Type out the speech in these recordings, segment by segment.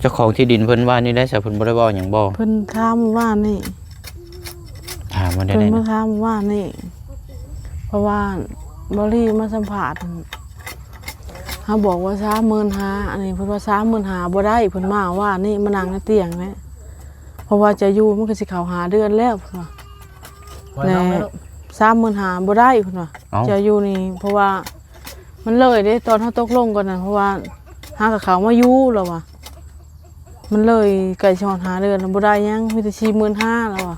ເຈົ້າຂອງທີ່ດິນເພິ່ນວ່າແນວໃດຊະ? ເພິ່ນບໍ່ໄດ້ເວົ້າຫຍັງບໍ່? ເພິ່ນຖາມວ່ານີ້ ຖາມວ່າແນວໃດ? ເພິ່ນມາຖາມວ່ານີ້ ເພາະວ່າເບົາລີມາສຳພາດ ເຮົາບອກວ່າສາມໝື່ນຫ້າ ອັນນີ້ເພິ່ນວ່າສາມໝື່ນຫ້າບໍ່ໄດ້ ເພິ່ນມາວ່ານີ້ ມານັ່ງໃນຕຽງນີ້ ເພາະວ່າຈະຢູ່ມັນກໍຊິເຂົ້າຫ້າເດືອນແລ້ວ ເພິ່ນວ່າ ວ່າ ແລ້ວ ສາມໝື່ນຫ້າບໍ່ໄດ້ ເພິ່ນວ່າ ເອົ້າ ຈະຢູ່ນີ້ ເພາະວ່າມັນເລີຍເດ້ ຕອນເຮົາຕົກລົງກັນນັ້ນ ເພາະວ່າຫາກໍເຂົ້າມາຢູ່ແລ້ວວ່າ ມັນເລີຍໃກ້ຊິຮອດຫ້າເດືອນແລ້ວ ບໍ່ໄດ້ຫຍັງ ມີແຕ່ສີ່ໝື່ນຫ້າແລ້ວວ່າ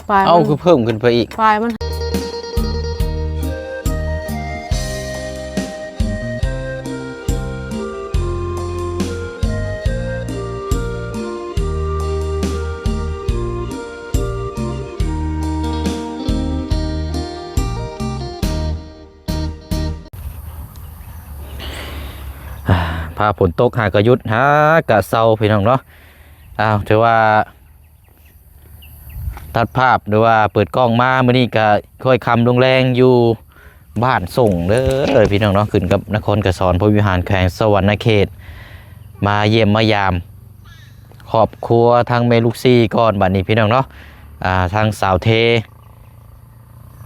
ປາຍ ເອົ້າ ມັນ ຄືເພີ່ມຂຶ້ນໄປອີກ ປາຍມັນ ອ່າ ຟ້າຝົນຕົກຫາກະຢຸດ ຫາກະເຊົາ ພີ່ນ້ອງເນາະ. ອ້າວ ຖືວ່າຕັດພາບ ຫຼືວ່າເປີດກ້ອງມາມື້ນີ້ກະຄ່ອຍຄ່ຳລົງແລງຢູ່ບ້ານສົ່ງເດີພີ່ນ້ອງເນາະ ຂຶ້ນກັບນະຄອນກະສອນພົມວິຫານ ແຂວງສະຫວັນນະເຂດ ມາຢ້ຽມມາຢາມຄອບຄົວທາງແມ່ລູກສີ່ກ່ອນ ບາດນີ້ພີ່ນ້ອງເນາະ. ອ່າ ທາງສາວເທ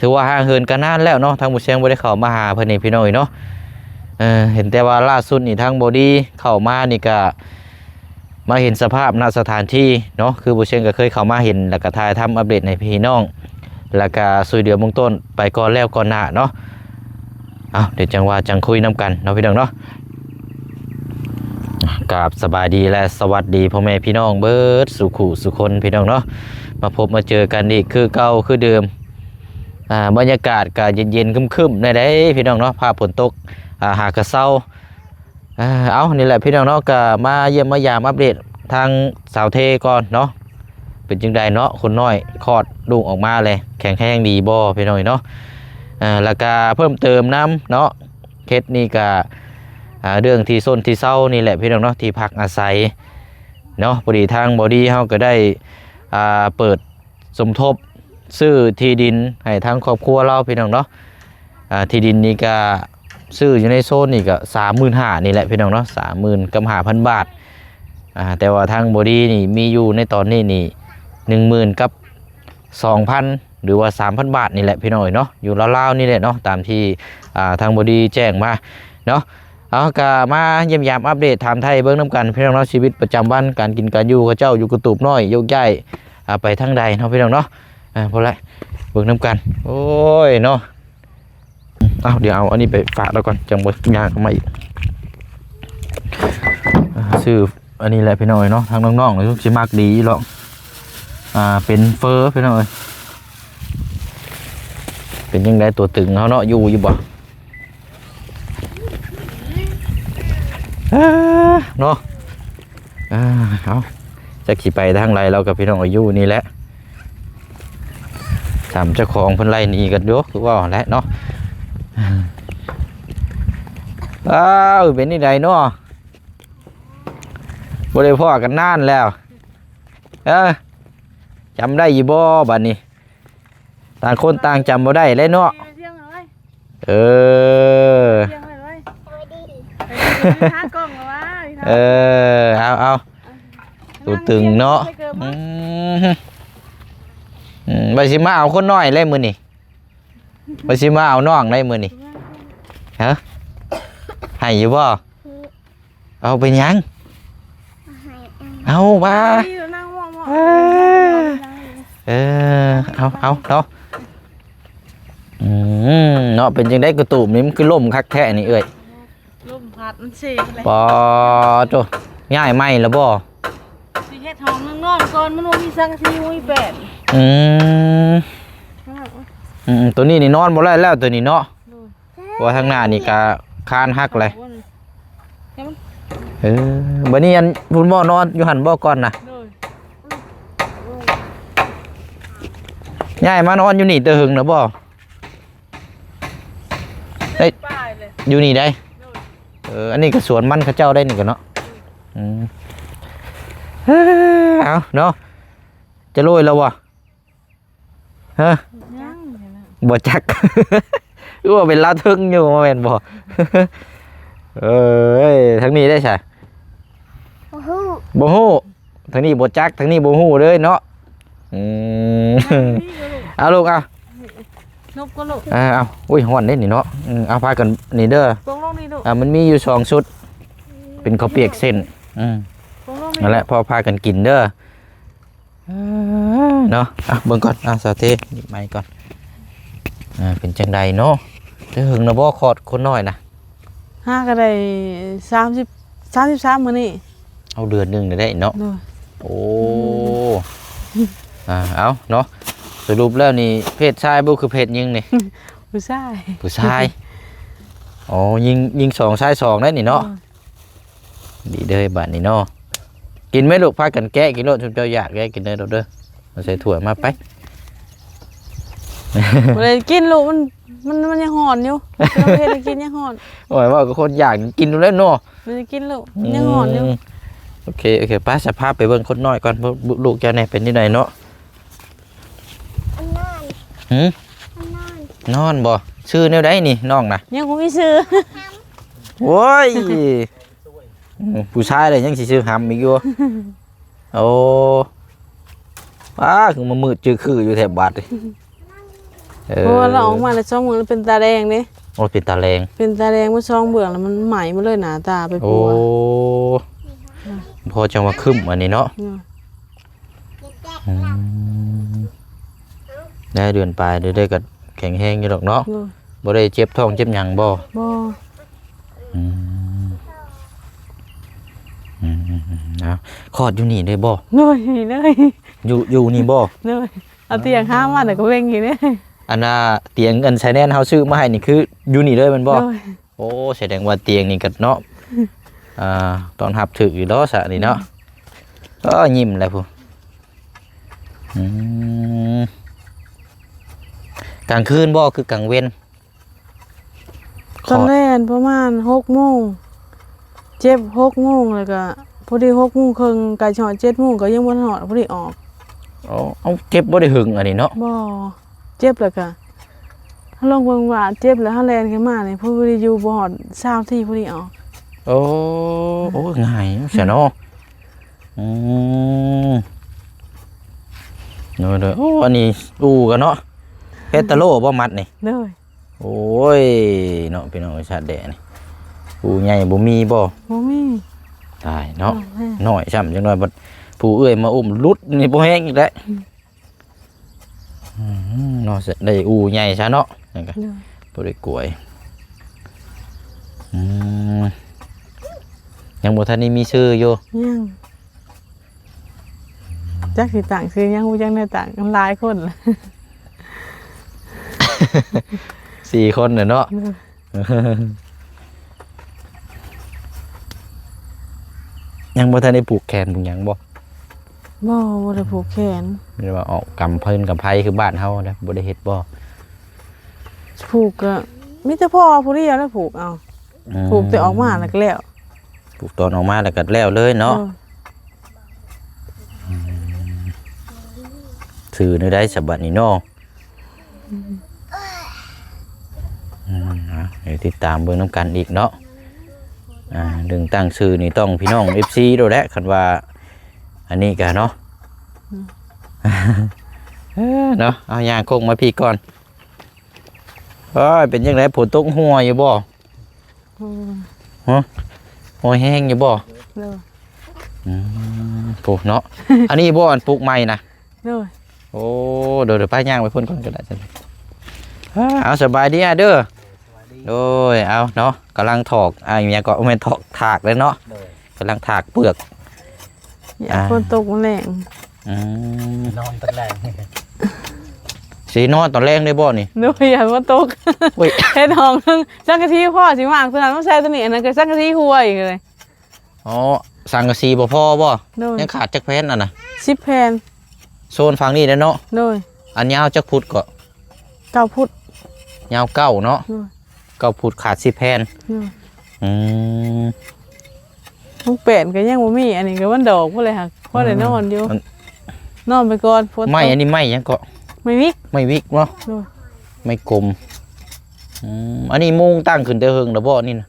ຖືວ່າຫ່າງເຫີນກັນນານແລ້ວເນາະ ທາງບໍ່ຊຽງບໍ່ໄດ້ເຂົ້າມາຫາເພິ່ນນີ້ພີ່ນ້ອງເອີຍເນາະ. ເອີ ເຫັນແຕ່ວ່າລ່າສຸດນີ້ທາງບໍ່ດີເຂົ້າມານີ້ກະມາເຫັນສະພາບ ນະ ສະຖານທີ່ເນາະ ຄືບໍ່ຊຽງກໍເຄີຍເຂົ້າມາເຫັນ ແລ້ວກໍຖ່າຍທຳອັບເດດໃຫ້ພີ່ນ້ອງ ແລ້ວກໍຊ່ວຍເຫຼືອເບື້ອງຕົ້ນໄປກ່ອນແລ້ວກ່ອນໜ້າເນາະ. ເອົ້າ ດຽວຈັ່ງວ່າຈັ່ງຄຸຍນຳກັນເນາະ ພີ່ນ້ອງເນາະ. ກາບສະບາຍດີ ແລະ ສະຫວັດດີພໍ່ແມ່ພີ່ນ້ອງເບິດສູ່ຄູ່ສູ່ຄົນ ພີ່ນ້ອງເນາະ ມາພົບມາເຈີກັນອີກຄືເກົ່າຄືເດີມ. ອ່າ ບັນຍາກາດກະເຢັນໆ ຄຶ້ມໆ ແດ່ເດ້ພີ່ນ້ອງເນາະ ຟ້າຝົນຕົກ ອ່າ ຫາກະເຊົາ. ອ່າ ເອົາ ນີ້ແຫຼະພີ່ນ້ອງເນາະ ກະມາຢ້ຽມມາຢາມອັບເດດທາງສາວເທກ່ອນເນາະ ເປັນຈັ່ງໃດເນາະ ຄົນນ້ອຍຄອດລູກອອກມາແລ້ວ ແຂງແຮງດີບໍ່ພີ່ນ້ອງເນາະ. ອ່າ ແລ້ວກະເພີ່ມເຕີມນຳເນາະ ເຂດນີ້ກະ ອ່າ ເລື່ອງທີ່ຊົນທີ່ເຊົານີ້ແຫຼະພີ່ນ້ອງເນາະ ທີ່ພັກອາໄສເນາະ. ພໍດີທາງບໍ່ດີເຮົາກໍໄດ້ ອ່າ ເປີດສົມທົບຊື້ທີ່ດິນໃຫ້ທາງຄອບຄົວລາວພີ່ນ້ອງເນາະ. ອ່າ ທີ່ດິນນີ້ກະຊື້ຢູ່ໃນໂຊນນີ້ກະສາມໝື່ນຫ້ານີ້ແຫຼະພີ່ນ້ອງເນາະ ສາມໝື່ນກັບຫ້າພັນບາດ. ອ່າ ແຕ່ວ່າທາງບໍ່ດີນີ້ມີຢູ່ໃນຕອນນີ້ນີ້ໜຶ່ງໝື່ນກັບສອງພັນ ຫຼືວ່າສາມພັນບາດນີ້ແຫຼະພີ່ນ້ອງເອີຍເນາະ ຢູ່ລາວໆນີ້ແຫຼະເນາະ ຕາມທີ່ ອ່າ ທາງບໍ່ດີແຈ້ງມາເນາະ. ເອົາ ກະມາຢ້ຽມຢາມອັບເດດຖາມໄຖ່ເບິ່ງນຳກັນພີ່ນ້ອງເນາະ ຊີວິດປະຈຳວັນ ການກິນການຢູ່ເຂົາເຈົ້າຢູ່ກະຕູບນ້ອຍ ໂຍກຍ້າຍ ອ່າ ໄປທາງໃດເນາະພີ່ນ້ອງເນາະ. ອ່າ ພຸ້ນແຫຼະ ເບິ່ງນຳກັນ ໂອ້ຍເນາະ. ເອົາ ດຽວເອົາອັນນີ້ໄປຝາກລາວກ່ອນ ຈັ່ງບໍ່ຍ່າງເຂົ້າມາອີກ. ອ່າ ຊື້ອັນນີ້ແຫຼະພີ່ນ້ອງເອີຍເນາະ ທາງນ້ອງໆນີ້ຊິມັກດີຢູ່ດອກ. ອ່າ ເປັນເຝີພີ່ນ້ອງເອີຍ. ເປັນຈັ່ງໃດຕົວຕຶງເຮົາເນາະ ຢູ່ຢູ່ບໍ່? ເອີ ເນາະ. ອ່າ ເອົາ ຈັກຊິໄປທາງໃດ ລາວກັບພີ່ນ້ອງກໍຢູ່ນີ້ແຫຼະ ຕາມເຈົ້າຂອງເພິ່ນໄລ່ໜີກັນຢູ່ ຄືເວົ້າຫັ້ນແຫຼະເນາະ. ອ້າວ ເປັນຈັ່ງໃດເນາະ ບໍ່ໄດ້ພໍ້ກັນນານແລ້ວ ເອີ ຈຳໄດ້ຢູ່ບໍ່ບາດນີ້? ຕ່າງຄົນຕ່າງຈຳບໍ່ໄດ້ແລ້ວເນາະ. ເອີ ເອີ ເອົາ ເອົາ ໂຕຕຶງເນາະ. ອືມ ອືມ ວ່າຊິມາເອົາຄົນນ້ອຍແລ້ວມື້ນີ້ ວ່າຊິມາເອົານ້ອງໄດ້ມື້ນີ້. ຮະ ໃຫ້ຢູ່ບໍ່? ເອົາ ເປັນຫຍັງ? ເອົາວ່າ ເອີ ເອົາ ເອົາເນາະ. ອືມ ເນາະ ເປັນຈັ່ງໃດກະຕູບນີ້ ມັນຄືລົ້ມຄັກແທ້ນີ້ເອື້ອຍ? ລົມພັດມັນເຊແຫຼະ. ປາໂຕ ຍ້າຍໃໝ່ແລ້ວບໍ່? ຊິເຮັດຫ້ອງນອນກ່ອນ ມັນບໍ່ມີສັງກະສີ ບໍ່ມີແປ້ນ. ອືມ ອືມ ໂຕນີ້ນີ້ນອນບໍ່ໄດ້ແລ້ວ ໂຕນີ້ເນາະ. ໂດຍ ເພາະວ່າທາງໜ້ານີ້ກະຄານຫັກແຫຼະ. ເອີ ບາດນີ້ອັນພຸ້ນບໍ່ ນອນຢູ່ຫັ້ນບໍ່ກ່ອນນະ? ໂດຍ ຍ້າຍມານອນຢູ່ນີ້ແຕ່ເຫິງແລ້ວບໍ່? ເອີ ຢູ່ນີ້ໄດ໋. ໂດຍ ເອີ ອັນນີ້ກະສວນມັນເຂົາເຈົ້າໄດ໋ນີ້ກະເນາະ. ອືມ ເອີ ເອົາເນາະ ຈະໂລຍແລ້ວບໍ່? ຮະ ຍັງ ບໍ່ຈັກ ຄືວ່າເປັນລາວເທິງຢູ່ ບໍ່ແມ່ນບໍ່? ເອີຍ ທາງນີ້ໄດ້ຊະ ບໍ່ຮູ້ ບໍ່ຮູ້ ທາງນີ້ບໍ່ຈັກ ທາງນີ້ບໍ່ຮູ້ເລີຍເນາະ. ອືມ ເອົາລູກ ເອົາ ນົບກໍລູກ ເອົາ ເອົາ ໂອ້ຍ ຮ້ອນເດ້ນີ້ເນາະ. ອືມ ເອົາ ພາກັນນີ້ເດີ ປົງລົງນີ້ລູກ ອ່າ ມັນມີຢູ່ສອງຊຸດ ເປັນເຂົ້າປຽກເສັ້ນ. ອືມ ປົງລົງນີ້ ນັ້ນແຫຼະ ພໍພາກັນກິນເດີ. ເອີ ເນາະ ອ່ະ ເບິ່ງກ່ອນ ອ່ະ ສາວເທ ນີ້ໄມກ່ອນ. ອ່າ ເປັນຈັ່ງໃດເນາະ? ໄດ້ເຖິງແລ້ວບໍ່ ຄອດຄົນນ້ອຍນະ? ຫາກໍໄດ້ສາມສິບ ສາມສິບສາມມື້ນີ້. ເອົາ ເດືອນໜຶ່ງໄດ້ເນາະ. ໂດຍ ໂອ້ ອ່າ ເອົາເນາະ ສະຫຼຸບແລ້ວນີ້ ເພດຊາຍບໍ່ ຄືເພດຍິງນີ້? ຜູ້ຊາຍ ຜູ້ຊາຍ. ອໍ ຍິງ ຍິງສອງ ຊາຍສອງໄດ໋ນີ້ເນາະ. ໂດຍ ດີເດີບາດນີ້ເນາະ. ກິນໄໝລູກ? ພາກັນແກະກິນໂລດ ຊຸມເຈົ້າຢາກແກະກິນເດີລູກເດີ. ມາໃສ່ຖ້ວຍມາໄປ. ບໍ່ໄດ້ກິນລູກ ມັນ ມັນ ມັນຍັງຮ້ອນຢູ່ ເຮັດໃຫ້ກິນຍັງຮ້ອນ. ໂອ້ຍ ເວົ້າກັບຄົນຢາກກິນຢູ່ແລ້ວເນາະ. ບໍ່ໄດ້ກິນລູກ ອືມ ຍັງຮ້ອນຢູ່. ໂອເຄ ໂອເຄ ໄປ ສະພາບໄປເບິ່ງຄົນນ້ອຍກ່ອນ ລູກເຈົ້າແດ່ເປັນຈັ່ງໃດເນາະ? ນອນ ຫື? ນອນ ນອນບໍ່? ຊື່ແນວໃດນີ້ນ້ອງນະ? ຍັງບໍ່ມີຊື່. ໂອ້ຍ ອືມ ຜູ້ຊາຍແລ້ວຍັງຊິຊື່ຫຳອີກຢູ່. ໂອ້ ປ້າ ຄືມາມືດຈື່ຄືຢູ່ແທ້ບາດນີ້. ເອີ ເພາະວ່າລາວອອກມາໄດ້ສອງມື້ແລ້ວເປັນຕາແດງເດ້. ໂອ້ ເປັນຕາແດງ ເປັນຕາແດງມາສອງເບື້ອງແລ້ວ ມັນໄໝໝົດເລີຍໜ້າຕາໄປປົວ. ໂອ້ ພໍຈັ່ງວ່າຄຶ້ມອັນນີ້ເນາະ. ອືມ ອືມ ໄດ້ເດືອນປາຍ ເດີໆ ກໍແຂງແຮງຢູ່ດອກເນາະ. ໂດຍ ບໍ່ໄດ້ເຈັບທ້ອງເຈັບຫຍັງບໍ່? ບໍ່. ອືມ ອືມ ເອົາ ຄອດຢູ່ນີ້ເລີຍບໍ່? ໂດຍ ນີ້ເລີຍ. ຢູ່ ຢູ່ນີ້ບໍ່? ໂດຍ ເອົາຕຽງຫາມາແລ້ວກໍເວັ່ງຢູ່ເດ້. ອັນນ່າ ຕຽງອັນຊາຍແນນເຮົາຊື້ມາໃຫ້ນີ້ ຄືຢູ່ນີ້ເລີຍແມ່ນບໍ່? ໂດຍ. ໂອ້ ສະແດງວ່າຕຽງນີ້ກໍເນາະ ອ່າ ຕ້ອນຮັບຖືກຢູ່ດອກຊະນີ້ເນາະ. ອືມ ເອີ ຍິ້ມແລ້ວພຸ້ນ. ອືມ ກາງຄືນບໍ່ ຄືກາງເວັນ? ຕອນແລງປະມານຫົກໂມງ ເຈັບຫົກໂມງ ແລ້ວກໍພໍດີຫົກໂມງເຄິ່ງ ໃກ້ຊິຮອດເຈັດໂມງ ກໍຍັງບໍ່ຮອດ ພໍດີອອກ. ອໍ ເອົາ ເຈັບບໍ່ໄດ້ຫຶງອັນນີ້ເນາະ? ບໍ່. ເຈັບແລ້ວກະ ເຮົາລົງເບິ່ງວ່າເຈັບແລ້ວ ເຮົາແລ່ນຂຶ້ນມານີ້ ພໍດີຢູ່ບໍ່ຮອດຊາວນາທີ ພໍດີອອກ. ໂອ້ ໂອ້ ງ່າຍຊະເນາະ. ອືມ ໂດຍໆ. ໂອ້ ອັນນີ້ອູ້ກັນເນາະ ເພດຕາໂລບໍ່ມັດນີ້? ໂດຍ. ໂອ້ຍ ເນາະ ພີ່ນ້ອງ ໄອ້ຊາດແດ່ນີ້ ອູ້ໃຫຍ່ບໍ່ມີບໍ່? ບໍ່ມີ. ຕາຍເນາະ ນ້ອຍຊ້ຳ ຈັກໜ້ອຍບັດຜູ້ເອື້ອຍມາອຸ້ມຫຼຸດນີ້ ບໍ່ແຮງອີກແລ້ວ. ອືມ ອືມ ເນາະ ໄດ້ອູ້ໃຫຍ່ຊະເນາະ ນັ້ນກະ ໂດຍ ບໍ່ໄດ້ກວຍ. ອືມ ຍັງບໍ່ທັນໄດ້ມີຊື່ຢູ່? ຍັງ. ຈັກຊິຕັ້ງຊື່ຫຍັງ ຮູ້ຈັກແນວຕັ້ງ ມັນຫຼາຍຄົນ ສີ່ຄົນແຫຼະເນາະ. ໂດຍ. ຍັງບໍ່ທັນໄດ້ຜູກແຂນຜູກຫຍັງບໍ່? ບໍ່ ບໍ່ໄດ້ຜູກແຂນ. ແມ່ນວ່າອອກກຳເພິ່ນກຳໄພຄືບ້ານເຮົານະ ບໍ່ໄດ້ເຮັດບໍ່? ຜູກກໍມີແຕ່ພໍ່ຜູ້ດຽວແຫຼະຜູກເອົາ. ອືມ ຜູກແຕ່ອອກມາແລ້ວກໍແລ້ວ. ຜູກຕອນອອກມາແລ້ວກໍແລ້ວເລີຍເນາະ. ເອີ ອືມ ຊື່ແນວໃດສະບັດນີ້ເນາະ? ອືມ ອືມ ເອົາ ໃຫ້ຕິດຕາມເບິ່ງນຳກັນອີກເນາະ. ອ່າ ເລື່ອງຕັ້ງຊື່ນີ້ຕ້ອງພີ່ນ້ອງເອັຟຊີໂລດແຫຼະ ຄັນວ່າອັນນີ້ກະເນາະ. ອືມ ເອີ ເນາະ ເອົາ ຍ່າງໂຄ້ງມາພີ້ກ່ອນ. ໂອ້ຍ ເປັນຈັ່ງໃດ ຝົນຕົກຫົວຢູ່ບໍ່? ໂອ້ຍ ຮະ ຫົວແຮງຢູ່ບໍ່? ໂດຍ. ອືມ ໂອ້ ເນາະ ອັນນີ້ບໍ່ ອັນປຸກໃໝ່ນະ? ໂດຍ. ໂອ້ ໂດຍໆ ໄປຍ່າງໄປພຸ້ນກ່ອນກໍໄດ້ຊັ້ນ. ເອົາ ສະບາຍດີອ້າຍເດີ. ສະບາຍດີ. ໂດຍ ເອົາເນາະ ກຳລັງຖອກ ອ່າ ອີຫຍັງເກາະ ແມ່ນຖອກ ຖາກເລີຍເນາະ. ໂດຍ. ກຳລັງຖາກເປືອກ. ອ່າ ຝົນຕົກມື້ແລງ. ອືມ ນອນຕອນແລງ. ຊິນອນຕອນແລງໄດ້ບໍ່ນີ້? ໂດຍ ຢ້ານຝົນຕົກ. ໂອ້ຍ ເຮັດຫ້ອງ ສັງກະສີພໍຊິມາເອົາຕົວນັ້ນມາໃສ່ຕົວນີ້ ອັນນັ້ນກໍສັງກະສີຮົ່ວອີກເລີຍ. ອໍ ສັງກະສີບໍ່ພໍບໍ່? ໂດຍ. ຍັງຂາດຈັກແຜ່ນອັນນະ? ສິບແຜ່ນ. ໂຊນຝັ່ງນີ້ແຫຼະເນາະ? ໂດຍ. ອັນຍາວຈັກຟຸດເກາະ? ເກົ້າຟຸດ. ຍາວເກົ້າເນາະ? ໂດຍ. ເກົ້າຟຸດຂາດສິບແຜ່ນ. ໂດຍ. ອືມ ຂອງແປ້ນກໍຍັງບໍ່ມີ ອັນນີ້ກໍມັນດອກພຸ້ນແຫຼະ ຫາກພໍໄດ້ນອນຢູ່. ອືມ ນອນໄປກ່ອນ. ໄມ້ອັນນີ້ໄມ້ຫຍັງເກາະ? ໄມ້ວິກ. ໄມ້ວິກເນາະ? ໂດຍ. ໄມ້ກົມ. ອືມ ອັນນີ້ມຸງຕັ້ງຂຶ້ນແຕ່ເຫິງແລ້ວບໍ່ນີ້ນະ?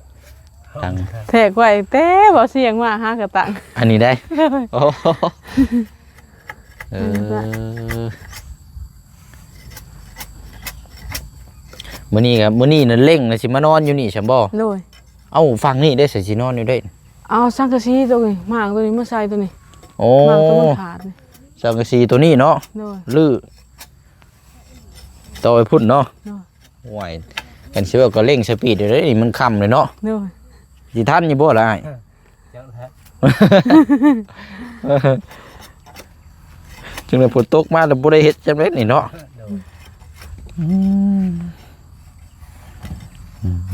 ຕັ້ງ ແທກໄວ້ແຕ່ບໍ່ສຽງມາຫາກະຕັ້ງ ອັນນີ້ໄດ໋. ໂອ້ ເອີ ອັນນີ້ກໍ ມື້ນີ້ກໍ ມື້ນີ້ນະເລັ່ງນະ ຊິມານອນຢູ່ນີ້ຊັ້ນບໍ່? ໂດຍ. ເອົ້າ ຝັ່ງນີ້ເດ້ ໃສຊິນອນຢູ່ເດ້? ເອົາສັງກະສີໂຕນີ້ ມ້າງໂຕນີ້ມາໃສ່ໂຕນີ້. ໂອ້ ມ້າງໂຕມັນຂາດນີ້ ສັງກະສີໂຕນີ້ເນາະ. ໂດຍ. ລື້ ຕໍ່ໄປພຸ້ນເນາະ. ໂດຍ. ໂອ້ຍ ກັນຊິເວົ້າກໍເລັ່ງສະປີດຢູ່ເດ້ ນີ້ມັນຄ່ຳເລີຍເນາະ. ໂດຍ. ຊິທັນຢູ່ບໍ່ລະອ້າຍ? ເອີ ຈັກແລ້ວ ຈັ່ງໃດຝົນຕົກມາແລ້ວບໍ່ໄດ້ເຮັດຈັ່ງໃດນີ້ເນາະ. ໂດຍ. ອືມ ອືມ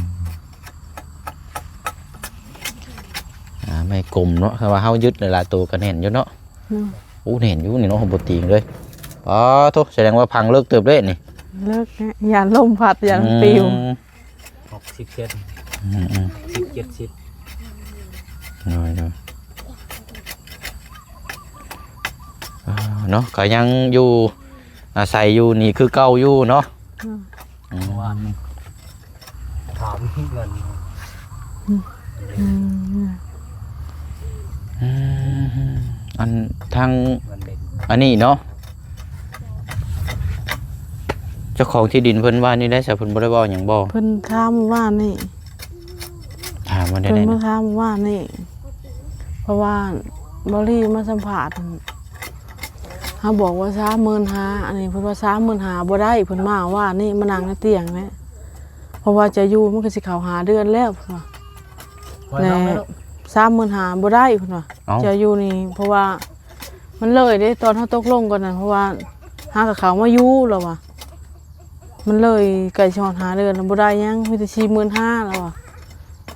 ອ່າ ໄມ້ກົມເນາະ ຖ້າວ່າເຮົາຍຶດຫຼາຍໆໂຕກໍແໜ້ນຢູ່ເນາະ. ໂອ້ ແໜ້ນຢູ່ນີ້ເນາະ ບໍ່ຕີງເລີຍ. ອໍ ໂທ້ ສະແດງວ່າພັງເລິກເຕີບເດ້ນີ້. ເລິກແທ້ ຢ້ານລົມພັດ ຢ້ານມັນປິວ. ອືມ ຫົກສິບເຊັນ ອືມໆ ຫົກສິບ ເຈັດສິບ. ໂດຍໆ ເອີ ເນາະ ກໍຍັງຢູ່ ອາໄສຢູ່ນີ້ຄືເກົ່າຢູ່ເນາະ. ອືມ ອືມ ເມື່ອວານນີ້ ຖາມເງິນ. ອືມ ອືມ ອັນທາງ ອັນນີ້ເນາະ ເຈົ້າຂອງທີ່ດິນເພິ່ນວ່ານີ້ໄດ໋ ຊະ ເພິ່ນບໍ່ໄດ້ເວົ້າຫຍັງບໍ່? ເພິ່ນຖາມວ່ານີ້ ຖາມວ່າແນວໃດ? ເພິ່ນມາຖາມວ່ານີ້ ເພາະວ່າເບົາລີມາສຳພາດ ເຮົາບອກວ່າສາມໝື່ນຫ້າ ອັນນີ້ເພິ່ນວ່າສາມໝື່ນຫ້າບໍ່ໄດ້ ເພິ່ນມາວ່ານີ້ ມານັ່ງໃນຕຽງນີ້ ເພາະວ່າຈະຢູ່ມັນກໍຊິເຂົ້າຫ້າເດືອນແລ້ວ ເພິ່ນວ່າ. ແລ້ວສາມໝື່ນຫ້າບໍ່ໄດ້ ເພິ່ນວ່າ. ເອົ້າ ຈະຢູ່ນີ້ ເພາະວ່າມັນເລີຍເດ້ ຕອນເຮົາຕົກລົງກັນນັ້ນ ເພາະວ່າຫາກະເຂົ້າມາຢູ່ ລາວວ່າ ມັນເລີຍໃກ້ຊິຮອດຫ້າເດືອນ ລາວບໍ່ໄດ້ຫຍັງ ມີແຕ່ສີ່ໝື່ນຫ້າ ລາວວ່າ.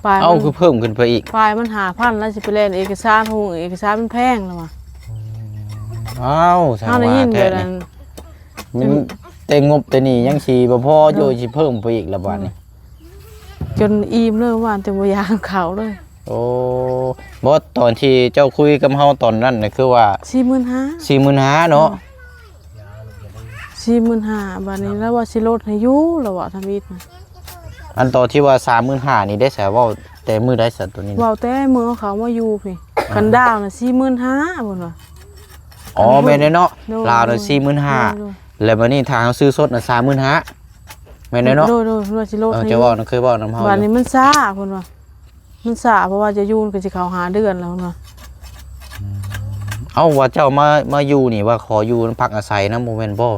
ປາຍ ເອົ້າ ມັນ ຄືເພີ່ມຂຶ້ນໄປອີກ? ປາຍມັນຫ້າພັນ ລາວຊິໄປແລ່ນເອກະສານ ໂຮງເອກະສານມັນແພງ ລາວວ່າ. ອ້າວ ເຮົາໄດ້ຍິນແບບນັ້ນ ມັນແຕ່ງົບແຕ່ນີ້ຍັງຊິບໍ່ພໍຢູ່ ຊິເພີ່ມໄປອີກລະບາດນີ້. ຈົນອີ່ມເລີຍວ່າ ແຕ່ບໍ່ຢາກເຂົ້າເລີຍ. ໂອ້ ບໍ່ ຕອນທີ່ເຈົ້າຄຸຍກັບເຮົາຕອນນັ້ນນະ ຄືວ່າສີ່ໝື່ນຫ້າ ສີ່ໝື່ນຫ້າເນາະ. ອືມ ສີ່ໝື່ນຫ້າ ບາດນີ້ລາວວ່າຊິລົດໃຫ້ຢູ່ ລາວວ່າທຳອິດນະ. ອັນຕອນທີ່ວ່າສາມໝື່ນຫ້ານີ້ໄດ້ສາ ເວົ້າແຕ່ມື້ໃດສາ ໂຕນີ້? ເວົ້າແຕ່ມື້ເຂົາມາຢູ່ພີ້ ອ່າ ຄັນດາວນະສີ່ໝື່ນຫ້າ ເພິ່ນວ່າ. ອໍ ແມ່ນແລ້ວເນາະ. ໂດຍ ລາວນະສີ່ໝື່ນຫ້າ ໂດຍ ແລ້ວບາດນີ້ຖ້າເຮົາຊື້ສົດນະສາມໝື່ນຫ້າ ແມ່ນແລ້ວເນາະ. ໂດຍໆ ເພິ່ນວ່າຊິລົດໃຫ້ ເອີ ເຈົ້າເວົ້ານະ ເຄີຍເວົ້ານຳເຮົາ ບາດນີ້ມັນຊ້າ ເພິ່ນວ່າ ມັນຊ້າ ເພາະວ່າຈະຢູ່ກໍຊິເຂົ້າຫ້າເດືອນແລ້ວເນາະ. ອືມ ເອົ້າ ວ່າເຈົ້າມາ ມາຢູ່ນີ້ ວ່າຂໍຢູ່ພັກອາໄສນຳ ບໍ່ແມ່ນບໍ່?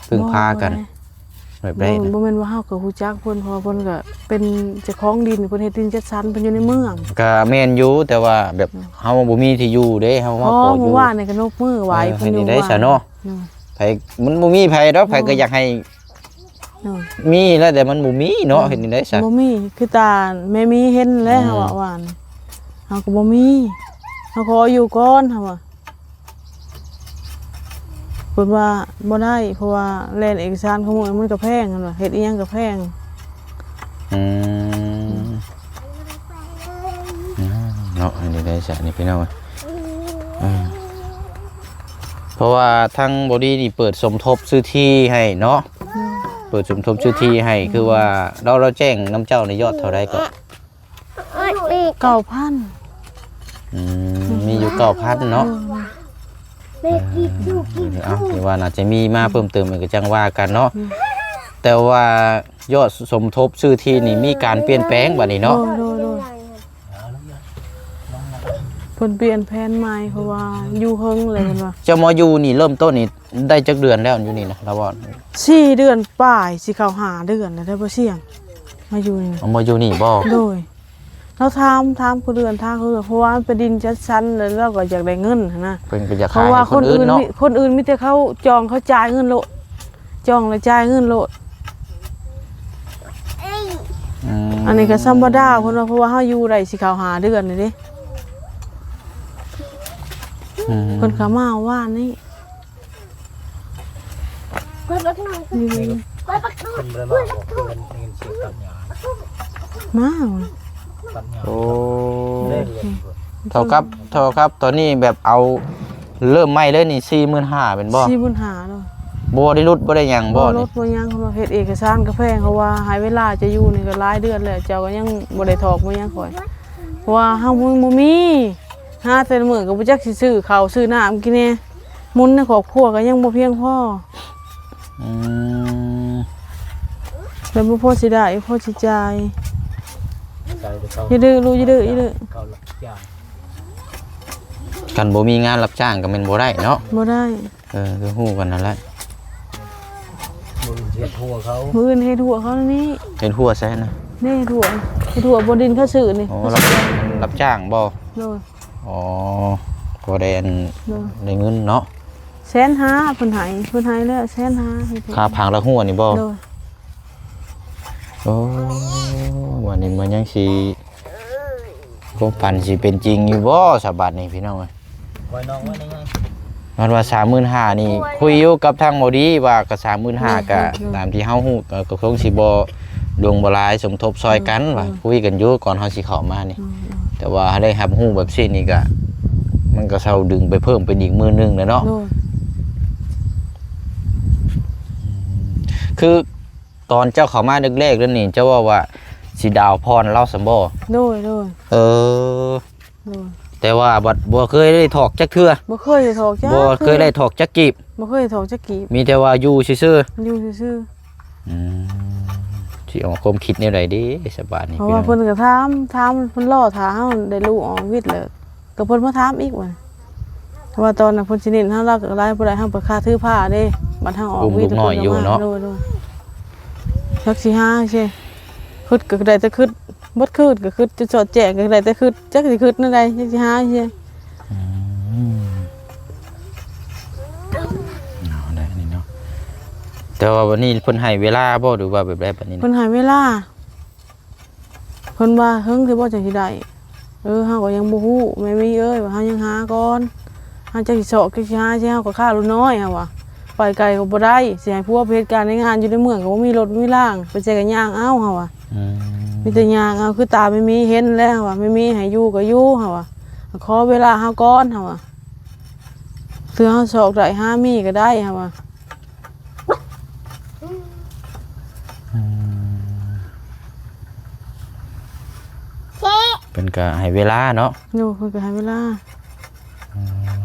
ເພິ່ງພາກັນ ບໍ່ ແບບໃດນະ? ບໍ່ ບໍ່ແມ່ນວ່າເຮົາກໍຮູ້ຈັກເພິ່ນ ເພາະວ່າເພິ່ນກໍເປັນເຈົ້າຂອງດິນ ເພິ່ນເຮັດດິນຈັດສັນ ເພິ່ນຢູ່ໃນເມືອງ. ກໍແມ່ນຢູ່ ແຕ່ວ່າແບບ ອືມ ເຮົາບໍ່ມີທີ່ຢູ່ເດ້ ເຮົາມາຂໍຢູ່. ມື້ວານນີ້ກໍຍົກມືໄຫວ້ເພິ່ນຢູ່ ເອີ ເຮັດຈັ່ງໃດຊະເນາະ. ອືມ ໃຜ ມັນບໍ່ມີໃຜດອກ ໃຜກໍຢາກໃຫ້ ໂດຍ ມີແລ້ວ ແຕ່ມັນບໍ່ມີເນາະ. ອືມ ເຮັດຈັ່ງໃດຊະ? ບໍ່ມີ ຄືຕາແມ່ມີເຫັນແລ້ວ. ອືມ ເຮົາວ່າ ເຮົາກໍບໍ່ມີ ເຮົາຂໍຢູ່ກ່ອນ ເຮົາວ່າ. ເພິ່ນວ່າບໍ່ໄດ້ ເພາະວ່າແລ່ນເອກະສານຂະໂມຍມັນກໍແພງ ເພິ່ນວ່າ ເຮັດອີ່ຫຍັງກໍແພງ. ອືມ ອືມ ເນາະ ອັນນີ້ໄດ້ຊະນີ້ພີ່ນ້ອງ. ອືມ ເພາະວ່າທາງບໍ່ດີນີ້ເປີດສົມທົບຊື້ທີ່ໃຫ້ເນາະ. ອືມ ເປີດສົມທົບຊື້ທີ່ໃຫ້ ອືມ ຄືວ່າລາວ ລາວແຈ້ງນຳເຈົ້າໃນຍອດເທົ່າໃດເກາະ? ເກົ້າພັນ. ອືມ ມີຢູ່ເກົ້າພັນເນາະ. ເອີ ເອົ້າ ທີ່ວ່າໜ້າຈະມີມາເພີ່ມເຕີມອີກກໍຈັ່ງວ່າກັນເນາະ. ອືມ ແຕ່ວ່າຍອດສົມທົບຊື້ທີ່ນີ້ມີການປ່ຽນແປງບັດນີ້ເນາະ. ໂດຍ ໂດຍ ໂດຍ. ເພິ່ນປ່ຽນແຜນໃໝ່ ເພາະວ່າຢູ່ເຫິງແລ້ວເພິ່ນວ່າ. ເຈົ້າມາຢູ່ນີ້ເລີ່ມຕົ້ນນີ້ໄດ້ຈັກເດືອນແລ້ວ ຢູ່ນີ້ນະ ລາວວ່າ? ສີ່ເດືອນປາຍ ຊິເຂົ້າຫ້າເດືອນແລ້ວໄດ້ບໍ່ ສຽງ ມາຢູ່ນີ້. ເອົາມາຢູ່ນີ້ບໍ່? ໂດຍ. ລາວຖາມ ຖາມຄູ່ເດືອນ ຖາມຄູ່ເດືອນ ເພາະວ່າມັນເປັນດິນຈັດສັນ ແລ້ວລາວກໍຢາກໄດ້ເງິນຫັ້ນນະ. ເພິ່ນກໍຢາກຂາຍໃຫ້ຄົນອື່ນເນາະ. ເພາະວ່າຄົນອື່ນມີ ຄົນອື່ນມີແຕ່ເຂົາຈອງ ເຂົາຈ່າຍເງິນໂລດ ຈອງແລ້ວຈ່າຍເງິນໂລດ. ອືມ ອັນນີ້ກໍທຳມະດາເພິ່ນວ່າ ເພາະວ່າເຮົາຢູ່ໄດ້ຊິເຂົ້າຫ້າເດືອນແລ້ວເດ້. ອືມ ເພິ່ນກໍມາວານນີ້. ມາ ໂອ້ ເທົ່າກັບ ເທົ່າກັບຕອນນີ້ແບບເອົາເລີ່ມໃໝ່ເລີຍນີ້ ສີ່ໝື່ນຫ້າ ແມ່ນບໍ່? ສີ່ໝື່ນຫ້າ ໂດຍ. ບໍ່ໄດ້ຫຼຸດບໍ່ໄດ້ຫຍັງບໍ່? ບໍ່ຫຼຸດບໍ່ຫຍັງ ເພິ່ນວ່າເຮັດເອກະສານກໍແພງ ເພາະວ່າໃຫ້ເວລາຈະຢູ່ນີ້ກໍຫຼາຍເດືອນແລ້ວ ເຈົ້າກໍຍັງບໍ່ໄດ້ຖອກບໍ່ຫຍັງຂ້ອຍ. ວ່າເຮົາບໍ່ ບໍ່ມີ ຫາແຕ່ລະມື້ກໍບໍ່ຈັກຊິຊື້ເຂົ້າຊື້ນ້ຳກິນແດ່ ໝູນໃນຄອບຄົວກໍຍັງບໍ່ພຽງພໍ. ອືມ ແລ້ວບໍ່ພໍຊິໄດ້ ພໍຊິຈ່າຍ. ຢ່າດື້ລູກ ຢ່າດື້ ຢ່າດື້. ຄັນບໍ່ມີງານຮັບຈ້າງກໍແມ່ນບໍ່ໄດ້ເນາະ. ບໍ່ໄດ້. ເອີ ຄືຮູ້ກັນນັ້ນແຫຼະ. ມື້ອື່ນເຮັດຫົວເຂົາ ມື້ອື່ນເຮັດຫົວເຂົານີ້. ເຮັດຫົວໃສນະ? ນີ້ເຮັດຫົວ ເຮັດຫົວບ່ອນດິນເຂົາຊື້ນີ້. ອໍ ຮັບ ຮັບຈ້າງບໍ່? ໂດຍ. ອໍ ພໍໄດ້ອັນ ໂດຍ ໄດ້ເງິນເນາະ. ແສນຫ້າເພິ່ນໃຫ້ ເພິ່ນໃຫ້ແລ້ວແສນຫ້າ. ຄ່າຜັງລະຫົວນີ້ບໍ່? ໂດຍ. ໂອ້ ບາດນີ້ມັນຍັງຊິ ຄວາມຝັນຊິເປັນຈິງຢູ່ບໍ່ ສະບາດນີ້ພີ່ນ້ອງເອີຍ? ມັນວ່າສາມໝື່ນຫ້ານີ້ ຄຸຍຢູ່ກັບທາງບໍ່ດີວ່າກໍສາມໝື່ນຫ້າ ກໍຕາມທີ່ເຮົາຮູ້ ກໍຄົງຊິບໍ່ຫຼວງບໍ່ຫຼາຍ ສົມທົບຊ່ອຍກັນວ່າ ຄຸຍກັນຢູ່ກ່ອນເຮົາຊິເຂົ້າມານີ້. ແຕ່ວ່າໄດ້ຮັບຮູ້ແບບຊີ້ນີ້ກໍ ມັນກໍເຊົາດຶງໄປເພີ່ມເປັນອີກໝື່ນໜຶ່ງແລ້ວເນາະ. ຄືຕອນເຈົ້າເຂົ້າມາແລກໆນັ້ນນີ້ ເຈົ້າເວົ້າວ່າຊິດາວຜ່ອນລາວຊັ້ນບໍ່? ໂດຍ ໂດຍ. ເອີ ໂດຍ. ແຕ່ວ່າບັດບໍ່ເຄີຍໄດ້ຖອກຈັກເທື່ອ. ບໍ່ເຄີຍໄດ້ຖອກຈັກ ບໍ່ເຄີຍໄດ້ຖອກຈັກກີບ. ບໍ່ເຄີຍໄດ້ຖອກຈັກກີບ. ມີແຕ່ວ່າຢູ່ຊື່ໆ. ຢູ່ຊື່ໆ. ອືມ ຊິອອກຄວາມຄິດແນວໃດເດ້ສະບາດນີ້? ເພາະວ່າເພິ່ນກໍຖາມ ຖາມ ເພິ່ນລໍຖ້າເຮົາໄດ້ລູກອອກວິດແລ້ວ ກໍເພິ່ນມາຖາມອີກວ່າ ເພາະວ່າຕອນນັ້ນເພິ່ນຊິເນັ້ນເຮົາ ລາວກໍໄດ້ບໍ່ໄດ້ ເຮົາໄປຄາຖືພາເດ້ ບັດເຮົາອອກວິດ ເພິ່ນກໍມາ. ໂດຍ ໂດຍ. ຈັກຊິຫາໃສ ຄຶດກໍໄດ້ແຕ່ຄຶດ ເບິດຄືນກໍຄຶດ ຈົນສອດແຈ້ງກໍໄດ້ແຕ່ຄຶດ ຈັກຊິຄຶດແນວໃດ ຈັກຊິຫາໃສ. ອືມ ເອົາແຫຼະນີ້ເນາະ. ແຕ່ວ່າບັດນີ້ເພິ່ນໃຫ້ເວລາບໍ່ ຫຼືວ່າແບບໃດບັດນີ້ນະ? ເພິ່ນໃຫ້ເວລາ ເພິ່ນວ່າເຫິງຊິບໍ່ຈັ່ງຊິໄດ້. ເອີ ເຮົາກໍຍັງບໍ່ຮູ້ ແມ່ມີເອີຍ ວ່າເຮົາຍັງຫາກ່ອນ ເຮົາຈັກຊິຊອກ ຈັກຊິຫາໃສ ເຮົາກໍຄ້າລູກນ້ອຍ ເຮົາວ່າ ໄປໄກກໍບໍ່ໄດ້ ຊິໃຫ້ຜົວໄປເຮັດການໃນງານ ຢູ່ໃນເມືອງກໍບໍ່ມີລົດມີລາງ ໄປໃສກໍຍ່າງເອົາ ເຮົາວ່າ. ອືມ ມີແຕ່ຍ່າງເອົາ ຄືຕາແມ່ມີເຫັນແລ້ວ ເຮົາວ່າ ແມ່ມີໃຫ້ຢູ່ກໍຢູ່ ເຮົາວ່າ ຂໍເວລາເຮົາກ່ອນ ເຮົາວ່າ ເທື່ອເຮົາຊອກໄດ້ຫາມີກໍໄດ້ ເຮົາວ່າ. ອືມ ເພິ່ນກໍໃຫ້ເວລາເນາະ. ໂດຍ ເພິ່ນກໍໃຫ້ເວລາ. ອືມ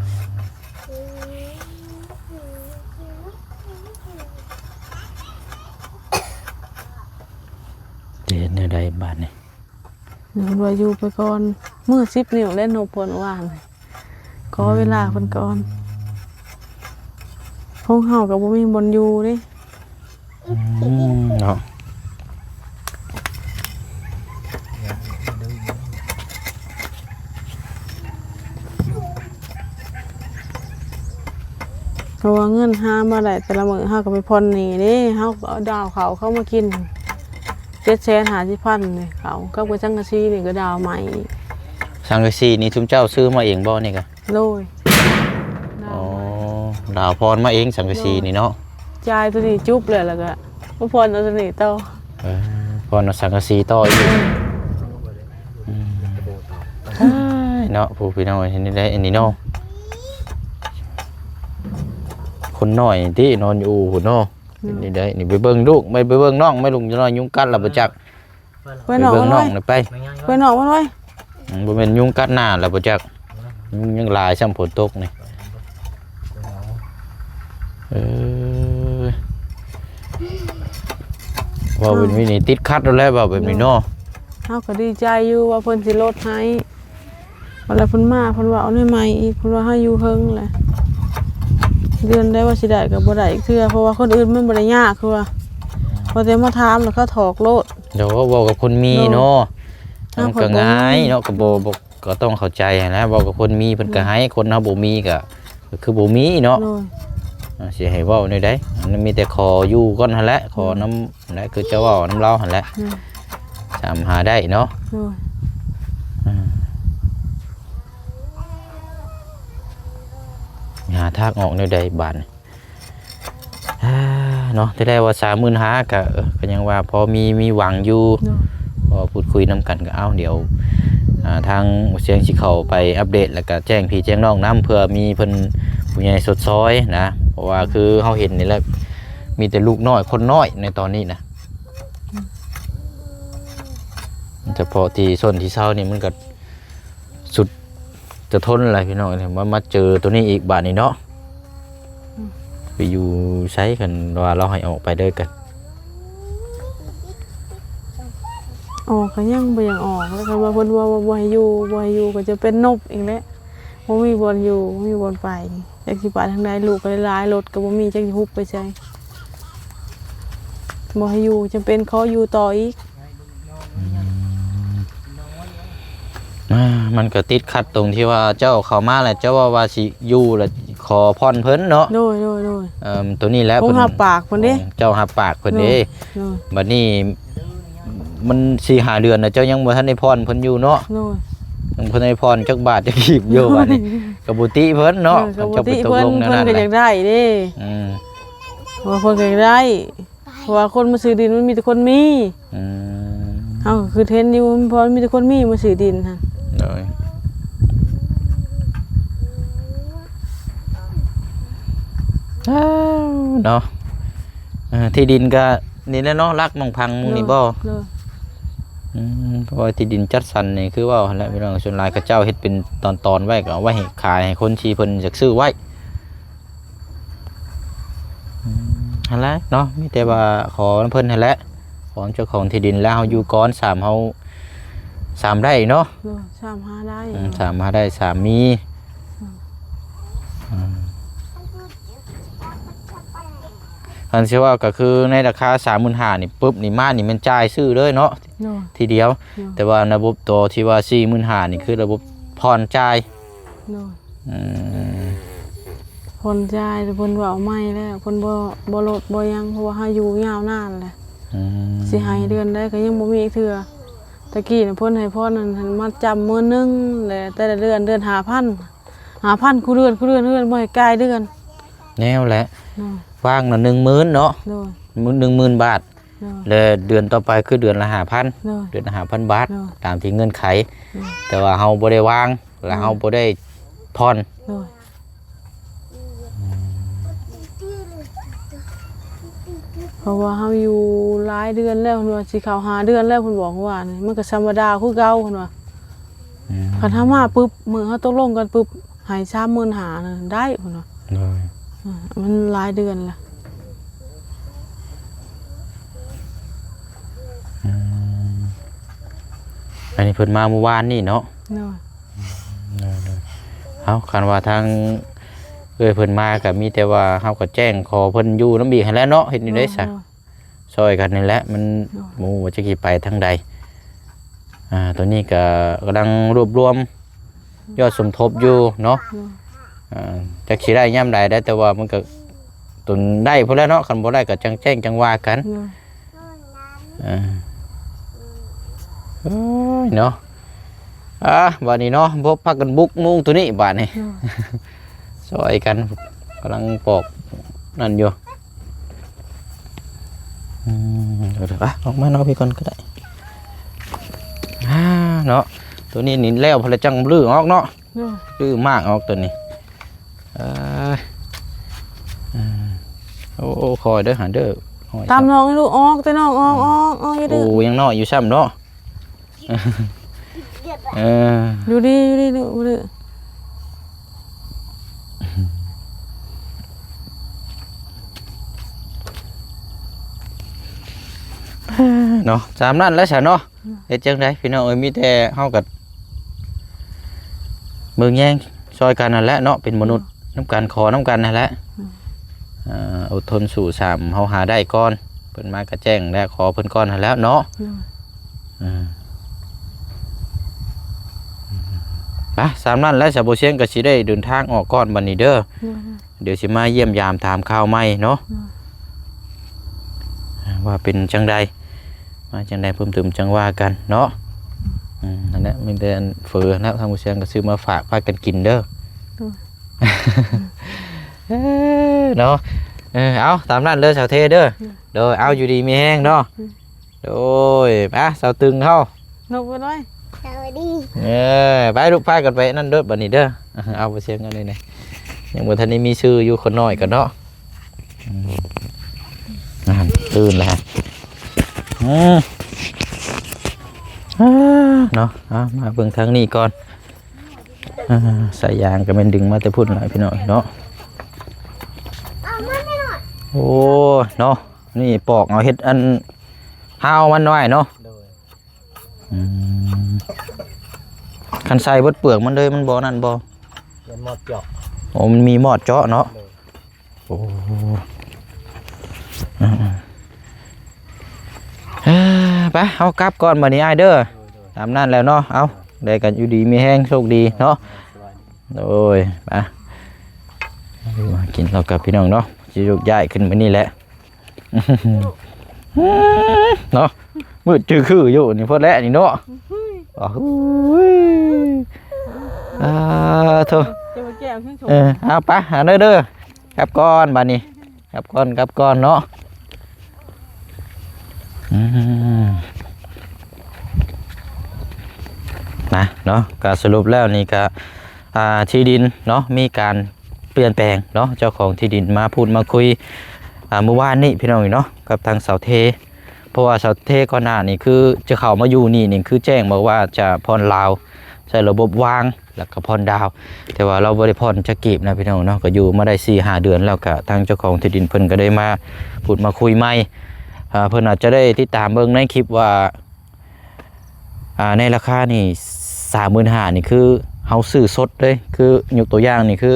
ຈະເຮັດແນວໃດບາດນີ້? ເພິ່ນວ່າຢູ່ໄປກ່ອນ ມື້ສິບນິ້ວແລ້ວ ນົບເພິ່ນວ່າ ຂໍເວລາເພິ່ນກ່ອນ. ຂອງເຮົາກໍບໍ່ມີບ່ອນຢູ່ເດ້. ອືມ ເນາະ ເພາະວ່າເງິນຫາມາໄດ້ແຕ່ລະມື້ ເຮົາກໍໄປຜ່ອນໜີ້ເດ້ ເຮົາກໍເອົາດາວເຂົາ ເຂົາມາກິນ ເຈັດແສນຫ້າສິບພັນນີ້ ເຂົາກັບກະສັງກະສີນີ້ກໍດາວໃໝ່ອີກ. ສັງກະສີນີ້ຊຸມເຈົ້າຊື້ມາເອງບໍ່ນີ້ກະ? ໂດຍ. ອໍ ດາວຜ່ອນມາເອງສັງກະສີນີ້ເນາະ. ໂດຍ. ຈ່າຍໂຕນີ້ຈຸບແລ້ວ ແລ້ວກໍມາຜ່ອນເອົາໂຕນີ້ຕໍ່. ເອີ ຜ່ອນເອົາສັງກະສີຕໍ່ອີກ. ອືມ ເອີຍ ເນາະ ຜູ້ພີ່ນ້ອງເຫັນໄດ້ອັນນີ້ເນາະ ຄົນນ້ອຍນີ້ຕິ ນອນຢູ່ພຸ້ນເນາະ. ອືມ ເປັນໄດ້ນີ້ ໄປເບິ່ງລູກ ໄປ ໄປເບິ່ງນ້ອງ ໄປ ລຸງ ຈະນ້ອຍຍຸງກັດລະບໍ່ຈັກ. ໄປ ໄປເບິ່ງນ້ອງ ນ້ອງ ໄປ ໄປ ໄປນ້ອງມັນໄວ້. ອືມ ບໍ່ແມ່ນຍຸງກັດໜ້າລະບໍ່ຈັກ ຍຸງຍັງຫຼາຍຊ້ຳຝົນຕົກນີ້. ເອີ ເວົ້າແບບນີ້ນີ້ຕິດຂັດແລ້ວ ເວົ້າແບບນີ້ເນາະ. ເຮົາກໍດີໃຈຢູ່ວ່າເພິ່ນຊິລົດໃຫ້. ບັດແລ້ວເພິ່ນມາ ເພິ່ນວ່າເອົາແນວໃໝ່ອີກ ເພິ່ນວ່າເຮົາຢູ່ເທິງແຫຼະ ເດືອນໃດວ່າຊິໄດ້ກໍບໍ່ໄດ້ອີກເທື່ອ ເພາະວ່າຄົນອື່ນມັນບໍ່ໄດ້ຍາກ ຄືວ່າ ວ່າແຕ່ມາຖາມແລ້ວເຂົາຖອກໂລດ. ໂດ ເວົ້າກັບຄົນມີເນາະ ມັນກໍງ່າຍເນາະ ກໍບໍ່ ບໍ່ ກໍຕ້ອງເຂົ້າໃຈຫັ້ນແຫຼະ ເວົ້າກັບຄົນມີເພິ່ນກໍໃຫ້ ຄົນເຮົາບໍ່ມີກໍ ກໍຄືບໍ່ມີເນາະ. ໂດຍ. ອ່າ ຊິໃຫ້ເວົ້າແນວໃດ ອັນນັ້ນມີແຕ່ຂໍຢູ່ກ່ອນຫັ້ນແຫຼະ ຂໍນຳ ແຫຼະ ຄືເຈົ້າເວົ້ານຳລາວຫັ້ນແຫຼະ. ອືມ ສາມາດຫາໄດ້ເນາະ. ໂດຍ. ອືມ ຫາທາງອອກແນວໃດບາດນີ້ ເນາະ. ທີ່ແລກວ່າສາມໝື່ນຫ້າ ກໍ ເອີ ກໍຍັງວ່າພໍມີ ມີຫວັງຢູ່. ໂດຍ. ພໍພູດຄຸຍນຳກັນກໍ ເອົ້າ ດຽວ ອ່າ ທາງບໍ່ສຽງຊິເຂົ້າໄປອັບເດດ ແລ້ວກໍແຈ້ງພີ່ແຈ້ງນ້ອງນຳ ເພື່ອມີເພິ່ນ ຜູ້ໃຫຍ່ຊົດຊ່ອຍນະ ເພາະວ່າຄືເຮົາເຫັນນີ້ແຫຼະ ມີແຕ່ລູກນ້ອຍຄົນນ້ອຍໃນຕອນນີ້ນະ. ອືມ ສະເພາະທີ່ຊົນທີ່ເຊົານີ້ມັນກໍ ຈະທົນແຫຼະພີ່ນ້ອງເອີຍ ມາ ມາເຈີໂຕນີ້ອີກບາດນີ້ເນາະ. ອືມ ໄປຢູ່ໃສ ຄັນວ່າລາວໃຫ້ອອກໄປເລີຍກະ ອອກກະຍັງບໍ່ຢາກອອກ ແລ້ວຄັນວ່າເພິ່ນວ່າ ວ່າບໍ່ໃຫ້ຢູ່ ບໍ່ໃຫ້ຢູ່ກະຈະເປັນນົບອີກແຫຼະ ບໍ່ມີບ່ອນຢູ່ ບໍ່ມີບ່ອນໄປ ຈັກຊິໄປທາງໃດ ລູກກະຫຼາຍໆ ລົດກະບໍ່ມີ ຈັກຊິຮຸບໄປໃສ ບໍ່ໃຫ້ຢູ່ ຈຳເປັນຂໍຢູ່ຕໍ່ອີກ. ອືມ ອ່າ ມັນກະຕິດຂັດຕົງທີ່ວ່າເຈົ້າເຂົ້າມາແລ້ວ ເຈົ້າເວົ້າວ່າຊິຢູ່ແລ້ວຂໍຜ່ອນເພິ່ນເນາະ. ໂດຍ ໂດຍ ໂດຍ ເອີ ໂຕນີ້ແຫຼະ ເພິ່ນຮັບປາກເພິ່ນເດ້ ເຈົ້າຮັບປາກເພິ່ນເດ້. ໂດຍ ໂດຍ ບາດນີ້ມັນສີ່ຫ້າເດືອນແລ້ວ ເຈົ້າຍັງບໍ່ທັນໄດ້ຜ່ອນເພິ່ນຢູ່ເນາະ. ໂດຍ ຍັງບໍ່ທັນໄດ້ຜ່ອນຈັກບາດຈັກກີບຢູ່ ບາດນີ້ກະບໍ່ຕິເພິ່ນເນາະ. ເອີ ກະບໍ່ຕິເພິ່ນ ເພິ່ນກະຢາກໄດ້ເດ້. ອືມ ວ່າເພິ່ນກະຢາກໄດ້ ເພາະວ່າຄົນມາຊື້ດິນມັນມີແຕ່ຄົນມີ. ອືມ ເຮົາກະຄືເຫັນຢູ່ ເພາະມີແຕ່ຄົນມີມາຊື້ດິນຫັ້ນ. ໂດຍ ອ້າວ ເນາະ ເອີ ທີ່ດິນກະນີ້ແຫຼະເນາະ ຫຼັກໝ່ອງພັງໝ່ອງນີ້ບໍ່? ໂດຍ ໂດຍ ອືມ ເພາະວ່າທີ່ດິນຈັດສັນນີ້ຄືເວົ້າຫັ້ນແຫຼະພີ່ນ້ອງ ສ່ວນຫຼາຍເຂົາເຈົ້າເຮັດເປັນຕອນໆໄວ້ ກະເອົາໄວ້ໃຫ້ຂາຍໃຫ້ຄົນທີ່ເພິ່ນຢາກຊື້ໄວ້. ອືມ ຫັ້ນແຫຼະເນາະ ມີແຕ່ວ່າຂໍນຳເພິ່ນຫັ້ນແຫຼະ ຂໍນຳເຈົ້າຂອງທີ່ດິນ ແລ້ວເຮົາຢູ່ກ່ອນ ສາມເຮົາ ສາມໄດ້ເນາະ. ໂດຍ ສາມຫາໄດ້ ອືມ ສາມຫາໄດ້ ສາມມີ. ອືມ ອືມ ຄັນຊິເວົ້າກະຄືໃນລາຄາສາມໝື່ນຫ້ານີ້ປຶບນີ້ມານີ້ແມ່ນຈ່າຍຊື້ເລີຍເນາະ. ໂດຍ ທີດຽວ. ໂດຍ ແຕ່ວ່າລະບົບໂຕທີ່ວ່າສີ່ໝື່ນຫ້ານີ້ຄືລະບົບຜ່ອນຈ່າຍ. ໂດຍ ອືມ ຜ່ອນຈ່າຍ ແຕ່ເພິ່ນເວົ້າໃໝ່ແລ້ວ ເພິ່ນບໍ່ ບໍ່ລົດບໍ່ຫຍັງ ເພາະວ່າເຮົາຢູ່ຍາວນານແຫຼະ. ອືມ ຊິໃຫ້ເດືອນໃດກະຍັງບໍ່ມີເທື່ອ. ຕະກີ້ນະເພິ່ນໃຫ້ຜ່ອນນັ້ນ ມັດຈຳໝື່ນໜຶ່ງ ແລະແຕ່ລະເດືອນ ເດືອນຫ້າພັນ ຫ້າພັນ ຄູ່ເດືອນ ຄູ່ເດືອນ ເດືອນ ບໍ່ໃຫ້ກາຍເດືອນ ແນວແຫຼະ. ໂດຍ ວາງນະໜຶ່ງໝື່ນເນາະ. ໂດຍ ໝື່ນ ໜຶ່ງໝື່ນບາດ. ໂດຍ ແລະເດືອນຕໍ່ໄປຄືເດືອນລະຫ້າພັນ. ໂດຍ ເດືອນລະຫ້າພັນບາດ. ໂດຍ ຕາມທີ່ເງື່ອນໄຂ. ໂດຍ ແຕ່ວ່າເຮົາບໍ່ໄດ້ວາງ ແລະ ໂດຍ ເຮົາບໍ່ໄດ້ຜ່ອນ. ໂດຍ ອືມ ເພາະວ່າເຮົາຢູ່ຫຼາຍເດືອນແລ້ວ ເພິ່ນວ່າຊິເຂົ້າຫ້າເດືອນແລ້ວ ເພິ່ນບອກວ່ານີ້ ມັນກະທຳມະດາຄືເກົ່າ ເພິ່ນວ່າ. ອືມ ຄັນເຮົາມາປຶບ ມື້ເຮົາຕົກລົງກັນປຶບ ໃຫ້ສາມໝື່ນຫ້ານະໄດ້ ເພິ່ນວ່າ. ໂດຍ ອືມ ມັນຫຼາຍເດືອນລະ. ອືມ ອັນນີ້ເພິ່ນມາມື້ວານນີ້ເນາະ. ໂດຍ ໂດຍ ໂດຍ ເອົາ ຄັນວ່າທາງເອື້ອຍເພິ່ນມາກະມີແຕ່ວ່າເຮົາກະແຈ້ງຂໍເພິ່ນຢູ່ນຳອີກຫັ້ນແຫຼະເນາະ ເຮັດແນວໃດຊະ. ໂດຍ ໂດຍ ຊ່ອຍກັນນີ້ແຫຼະ ມັນ ໂດຍ ບໍ່ຮູ້ວ່າຈະຊິໄປທາງໃດ. ອ່າ ໂຕນີ້ກະກຳລັງລວບລວມຍອດສົມທົບຢູ່ເນາະ. ໂດຍ ອ່າ ຈັກຊິໄດ້ຍາມໃດໄດ້ ແຕ່ວ່າມັນກະ ຕົນໄດ້ພຸ້ນແຫຼະເນາະ ຄັນບໍ່ໄດ້ກະຈັ່ງແຈ້ງຈັ່ງວ່າກັນ. ໂດຍ ອ່າ ເອີຍເນາະ ອ່າ ບາດນີ້ເນາະ ພວກພາກັນບຸກມຸງໂຕນີ້ບາດນີ້. ໂດຍ ຊ່ອຍກັນ ກຳລັງປອກນັ້ນຢູ່. ອືມ ເອົາ ອອກມານອກພີ້ກ່ອນກະໄດ້. ອ່າ ເນາະ ໂຕນີ້ນີ້ແລ້ວເພິ່ນລະຈັ່ງຮື້ອອກເນາະ. ໂດຍ ດື້ມາກອອກໂຕນີ້. ເອີ ເອີ ໂອ້ ໂອ້ ຄ່ອຍເດີຫັ້ນເດີ ຕາມນ້ອງລູກ ອອກແຕ່ນ້ອງ ອອກ ອອກ ອອກຢ່າດື້. ໂອ້ ຍັງນ້ອຍຢູ່ຊ້ຳເນາະ. ເອີ ຢູ່ດີ ຢູ່ດີລູກ ບໍ່ດື້. ເນາະ ຕາມນັ້ນແຫຼະຊະເນາະ. ເຮັດຈັ່ງໃດພີ່ນ້ອງເອີຍ ມີແຕ່ເຮົາກະເບິ່ງແຍງຊ່ອຍກັນຫັ້ນແຫຼະເນາະ ເປັນມະນຸດ ໂດຍ ນຳກັນ ຂໍນຳກັນຫັ້ນແຫຼະ. ໂດຍ ເອີ ອົດທົນສູ້ ສາມເຮົາຫາໄດ້ກ່ອນ ເພິ່ນມາກະແຈ້ງແລະຂໍເພິ່ນກ່ອນຫັ້ນແຫຼະເນາະ. ໂດຍ ເອີ ໄປ ຕາມນັ້ນແຫຼະ ສາວບົວຊຽງກະຊິໄດ້ເດີນທາງອອກກ່ອນບັດນີ້ເດີ. ໂດຍ ດຽວຊິມາຢ້ຽມຢາມຖາມຂ່າວໃໝ່ເນາະ ໂດຍ ວ່າເປັນຈັ່ງໃດ ມາຈັ່ງໃດເພີ່ມເຕີມຈັ່ງວ່າກັນເນາະ. ອືມ ນັ້ນແຫຼະ ມີແຕ່ອັນເຝີແລ້ວ ທາງຜູ້ຊຽງກະຊື້ມາຝາກພາກັນກິນເດີ. ໂດຍ ເອີ ເນາະ ເອີ ເອົາ ຕາມນັ້ນເດີສາວເທເດີ. ໂດຍ ໂດຍ ເອົາ ຢູ່ດີມີແຮງເນາະ. ໂດຍ ໂດຍ ໄປ ສາວຕຶງເຮົາ ນົກໄປເລີຍ ສະຫວັດດີ. ເອີ ໄປລູກ ພາກັນໄປນັ້ນເດີ ບັດນີ້ເດີ. ເອົາ ບໍ່ເສຍເງິນເລີຍນີ້ ຍັງບໍ່ທັນໄດ້ມີຊື່ຢູ່ ຄົນນ້ອຍກັນເນາະ. ອືມ ອ່ານ ຕື່ນແລ້ວ ອືມ ອ່າ ເນາະ. ເອົາ ມາເບິ່ງທາງນີ້ກ່ອນ. ອ່າ ສາຍຢາງກໍແມ່ນດຶງມາແຕ່ພຸ້ນແຫຼະພີ່ນ້ອງເນາະ. ໂອ້ ເນາະ ນີ້ປອກເອົາເຮັດອັນຮາວມັນໄວ້ເນາະ. ໂດຍ. ອືມ ຄັນໃສ່ເບິດເປືອກມັນເລີຍ ມັນບໍ່ນັ້ນບໍ່? ເປັນມອດເຈາະ. ໂອ້ ມັນມີມອດເຈາະເນາະ. ໂດຍ. ໂອ້ ເອີ ເອີ ໄປ ເຮົາກັບກ່ອນບັດນີ້ອ້າຍເດີ. ໂດຍ ໂດຍ. ຕາມນັ້ນແລ້ວເນາະ. ເອົາ ໄດ້ກັນຢູ່ດີມີແຮງ ໂຊກດີເນາະ. ໂດຍ ໄປ ມາກິນເຫຼົ້າກັບພີ່ນ້ອງເນາະ. ຊິຍົກຍ້າຍຂຶ້ນມື້ນີ້ແຫຼະ ເນາະ. ມືດຈື່ຄືຢູ່ນີ້ ໂພດແຫຼະນີ້ເນາະ. ໂອ້ຍ ອ່າ ໂທ້ ເອີ ເອົາໄປ ຫາເດີ ເດີ ກັບກ່ອນບັດນີ້ ກັບກ່ອນ ກັບກ່ອນເນາະ. ອືມ ນະເນາະ ກະສະຫຼຸບແລ້ວນີ້ກະ ອ່າ ທີ່ດິນເນາະ ມີການປ່ຽນແປງເນາະ. ເຈົ້າຂອງທີ່ດິນມາພູດມາຄຸຍ ອ່າ ມື້ວານນີ້ພີ່ນ້ອງເນາະ ກັບທາງສາວເທ. ເພາະວ່າສາວເທກ່ອນໜ້ານີ້ ຄືຈະເຂົ້າມາຢູ່ນີ້ນີ້ ຄືແຈ້ງບອກວ່າຈະຜ່ອນລາວ ໃຊ້ລະບົບວາງ ແລ້ວກໍຜ່ອນດາວ ແຕ່ວ່າລາວບໍ່ໄດ້ຜ່ອນຈັກກີບນະພີ່ນ້ອງເນາະ. ກໍຢູ່ມາໄດ້ສີ່ຫ້າເດືອນແລ້ວ ກໍທາງເຈົ້າຂອງທີ່ດິນເພິ່ນກໍໄດ້ມາພູດມາຄຸຍໃໝ່. ອ່າ ເພິ່ນອາດຈະໄດ້ຕິດຕາມເບິ່ງໃນຄລິບວ່າ ອ່າ ໃນລາຄານີ້ ສາມໝື່ນຫ້າ ນີ້ ຄືເຮົາຊື້ສົດເລີຍ ຄືຍົກຕົວຢ່າງນີ້ ຄື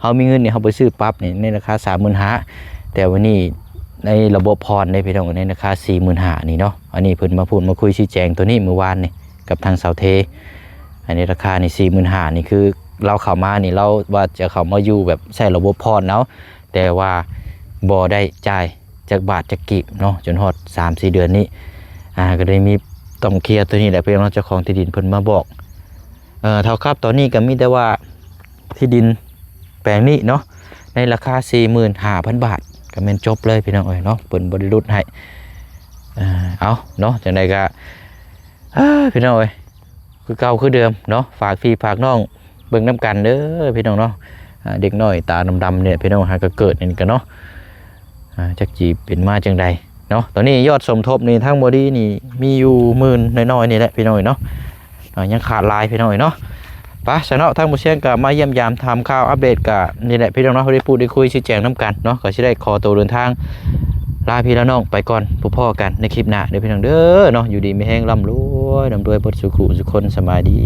ເຮົາມີເງິນນີ້ ເຮົາໄປຊື້ປັບນີ້ ໃນລາຄາ ສາມໝື່ນຫ້າ ແຕ່ວ່ານີ້ໃນລະບົບຜ່ອນເດ້ພີ່ນ້ອງ ໃນລາຄາ ສີ່ໝື່ນຫ້າ ນີ້ເນາະ. ອັນນີ້ເພິ່ນມາພູດມາຄຸຍຊີ້ແຈງຕົວນີ້ມື້ວານນີ້ ກັບທາງສາວເທ. ອັນນີ້ລາຄານີ້ ສີ່ໝື່ນຫ້າ ນີ້ ຄືລາວເຂົ້າມານີ້ ລາວວ່າຈະເຂົ້າມາຢູ່ແບບໃຊ້ລະບົບຜ່ອນເອົາ ແຕ່ວ່າບໍ່ໄດ້ຈ່າຍຈັກບາດຈັກກີບເນາະ ຈົນຮອດສາມສີ່ເດືອນນີ້. ອ່າ ກໍເລີຍມີຕ້ອງເຄຍຕົວນີ້ແຫຼະ ເພື່ອເນາະ ເຈົ້າຂອງທີ່ດິນເພິ່ນມາບອກ. ເອີ ເທົ່າກັບຕອນນີ້ກໍມີແຕ່ວ່າທີ່ດິນແປງນີ້ເນາະ ໃນລາຄາ ສີ່ໝື່ນຫ້າພັນບາດ ກໍແມ່ນຈົບເລີຍພີ່ນ້ອງເອີຍເນາະ ເພິ່ນບໍ່ໄດ້ຫຼຸດໃຫ້. ເອີ ເອົາເນາະ ຈັ່ງໃດກໍ ເອີ ພີ່ນ້ອງເອີຍ ຄືເກົ່າຄືເດີມເນາະ ຝາກພີ່ຝາກນ້ອງເບິ່ງນຳກັນເດີພີ່ນ້ອງເນາະ. ອ່າ ເດັກນ້ອຍຕາດຳໆ ນີ້ພີ່ນ້ອງ ຫາກໍເກີດນີ້ກັນເນາະ. ອ່າ ຈັກຊິເປັນມາຈັ່ງໃດເນາະ. ຕອນນີ້ຍອດສົມທົບນີ້ທາງບໍ່ດີນີ້ມີຢູ່ໝື່ນນ້ອຍໆ ນີ້ແຫຼະພີ່ນ້ອງເອີຍເນາະ. ອ່າ ຍັງຂາດຫຼາຍພີ່ນ້ອງເອີຍເນາະ. ໄປຊະເນາະ ທາງບໍ່ຊຽງກໍມາຢ້ຽມຢາມຖາມຂ່າວອັບເດດກໍນີ້ແຫຼະພີ່ນ້ອງເນາະ ໄດ້ພູດໄດ້ຄຸຍຊີ້ແຈງນຳກັນເນາະ. ກໍຊິໄດ້ຂໍໂຕເດີນທາງລາພີ່ລານ້ອງໄປກ່ອນ ພົບພໍ້ກັນໃນຄລິບໜ້າເດີພີ່ນ້ອງເດີເນາະ. ຢູ່ດີມີແຮງ ລ່ຳລວຍ ລ່ຳລວຍເບິດສູ່ຄູ່ສູ່ຄົນ ສະບາຍດີ.